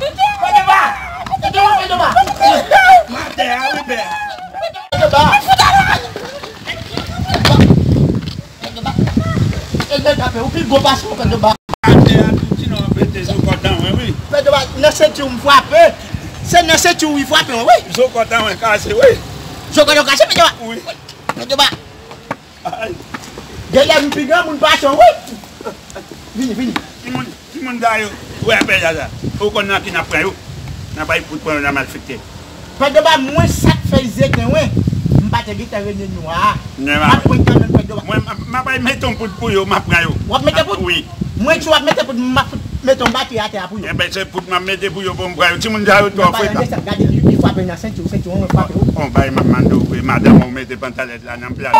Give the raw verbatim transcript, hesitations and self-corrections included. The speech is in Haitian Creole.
Pè Doba! Pè Doba! Pè Doba! Matè a wi pè. Pè Doba! Pè Doba! Pè Doba! Ou pi gwo pase mwen, Pè Doba! Matè a tou ti non pete zo kòtan mwen wi. Pè Doba, nan senti w m frape. Se nan senti w wi frape mwen wi. Zo kòtan mwen kase wi. Zo kòtan w kase, Pè Doba? Wi. Pè Doba! Ay. Genlè m pi granmoun pase w wi. Vini, vini. Timoun, timoun sa yo. Ou wè pè Jaja. Ou konn nan ki n ap pran yo. N ap bay poud pran yo nan malfektè. Pè Doba, mwen sa k fè zete mwen. M pa te gentan renmen nwa a. M ap pran kanmenm Pè Doba. Mwen m ap bay mete yon poud pou yo, m ap pran yo. W ap mete poud? Wi. Mwen tou w ap mete poud, m ap fout mete yon batri atè a pou yo. Enben se poud m ap mete pou yo pou m pran yo. Timoun sa yo twò frekan. Gade li frape nan senti w, senti w mwen frape w. Bon, bay m ap mande w vre, madanm ou mete pantalèt la nan plas.